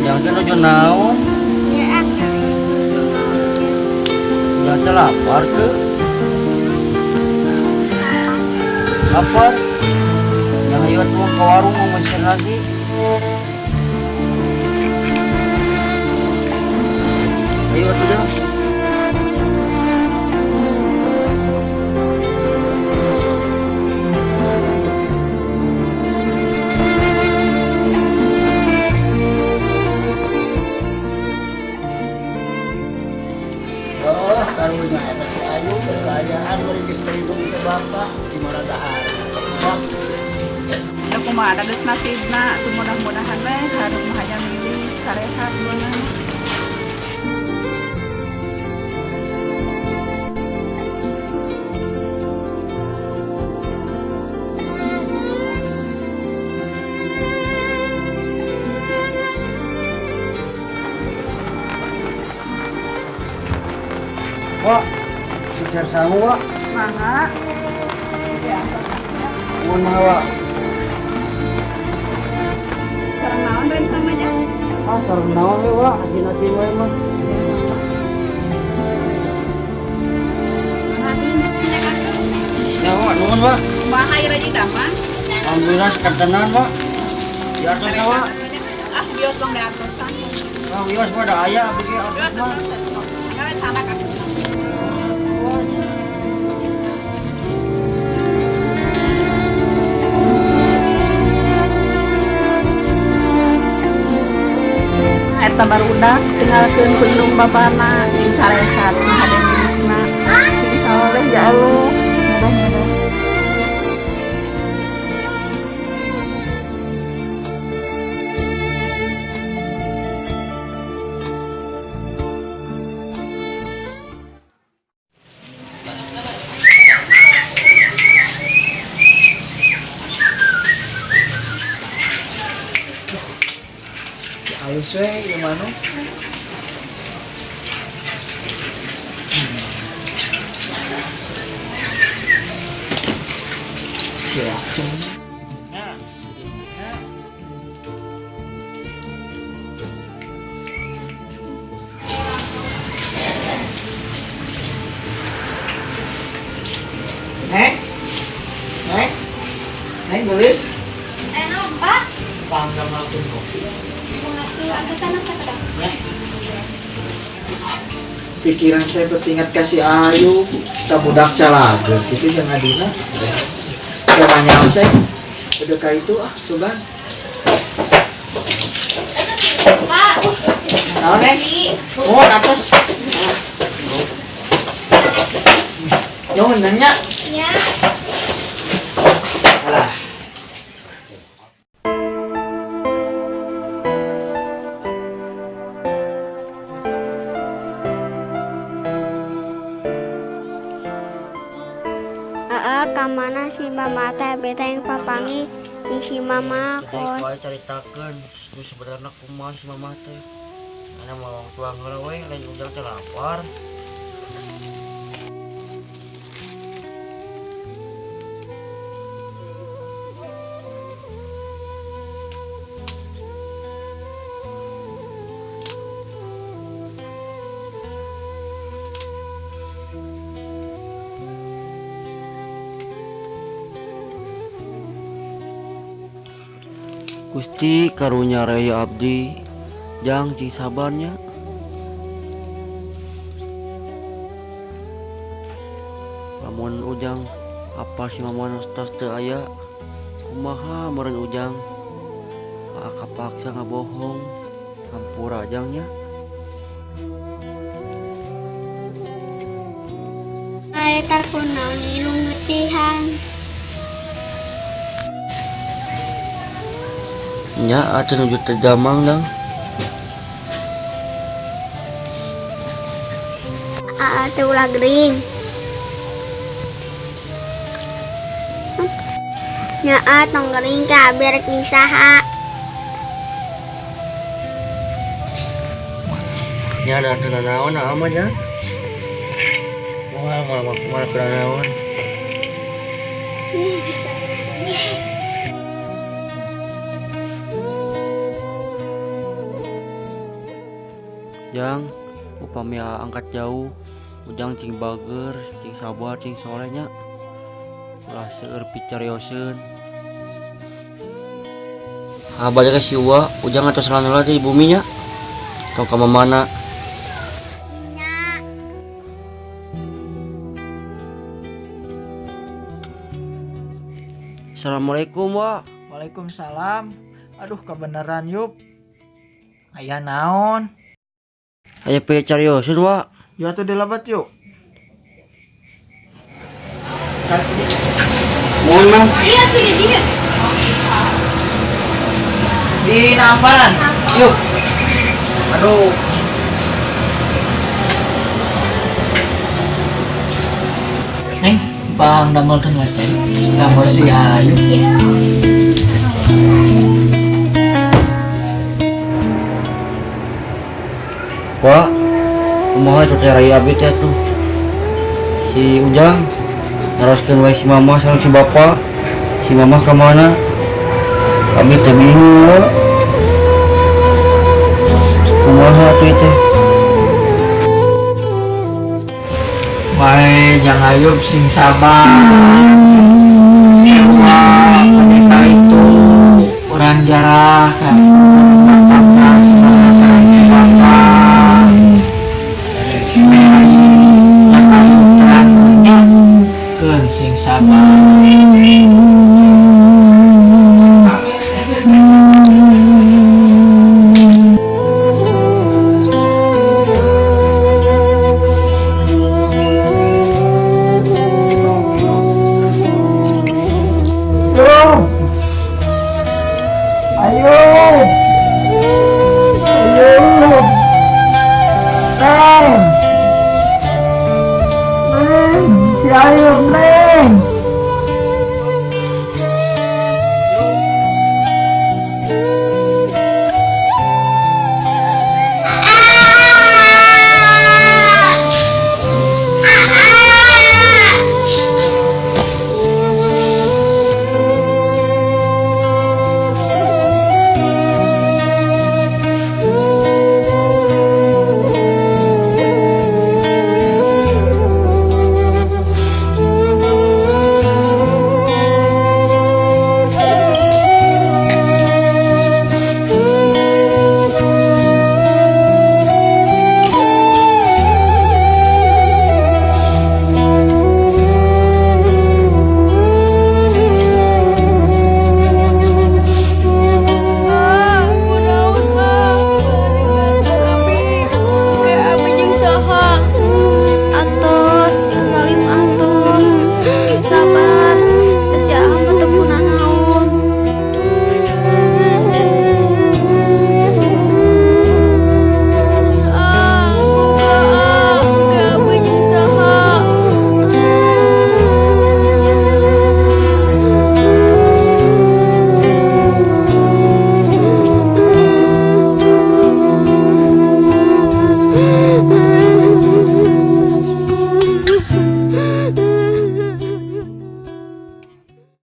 Ujang teh nuju naon? Ya. Ujang teh lapar teu? Lapar? Yang ayo tuh ke warung mau mesen nasi. Ayo atuh Jang. Oh, karunya eta si Ayu kekayaan bari geus terhubung ke bapak di mana dahar. Wah, Da kumaha da geus nasibna atuh mudah-mudahan we hareup mah hayang milik sarehat beunang. Wak, sicar sangu Wak. Mangga. Ya, Nuhun mangga Wak. sareng naon rencang mah nya? Ah, sareng naon we Wak, asin-asin we mah. Ya Wak, nuhun Wak. Kumaha ieu rajin damang? Alhamdulillah sekartenan Wak. Diatos ya Wak. Ah, bios dong diatosan. Ah, wios mah da aya abdi ge Bios atos mah. atos atos. Mangga canak atosan. Eta barudak tinggalkeun ku indung bapana sing sarehat sing hade milikna sing saleh ya Allah mudah-mudahan. Alus we ieu mah nu. Ya, ceng. Neng, Neng, Neng gelis. Eh, naon, Pak? Bangga makan kopi. Atuh atosan sakedap. Ya. Pikiran saya bertingat kasih Ayu, kita budak calager gitu jangan adina. Saya nanya saya, udah kayak itu ah, sugan. Pak. Naon, Neng? Oh, atas. Nuhun nanya. Ya. Alah. Heeh, ka mana si mama teh beta yang papangi jeung si mama Teh kos. wae caritakeun nu sebenarna kumaha si mama teh. Ana mah wong tuang heula we lain ujang teh lapar. Gusti karunya raya abdi jang cing sabarnya. Lamun ujang apa si mama tos teu aya kumaha meureun ujang kapaksa ngabohong hampura jangnya. Eta kunaon ilung getihan. Nya acan nuju teu damang dang. Aa teh ulah gering. Nya a tong gering ka abi rek jeung saha. Nya da teu nanaon aa mah nya. Wah, malah kumaha teu nanaon. Jang, upami angkat jauh, Ujang cing bager, cing sabar, cing soleh nya. Ulah seueur picarioseun. Ah, balik ke si Uwa, Ujang atos heula di bumi nya. Tong ka mamana. Assalamualaikum, Wa. Waalaikumsalam. Aduh, kebenaran Yup. Aya naon? Aya picarioseun, Wa. Yuk atuh dilebat yuk. Mohon, Mang. Di namparan. Yuk. Aduh. Neng, bang damelkeun wacai. Kanggo si Ayu. Wah, kumaha itu teh rai abi teh tuh. Si Ujang naroskeun wae si mama sareng si bapa. Si mama ka mana? Abi teh bingung. Wa. Kumaha atuh teh? Wae jang Ayub sing sabar. Wah, wanita itu orang jarah kan.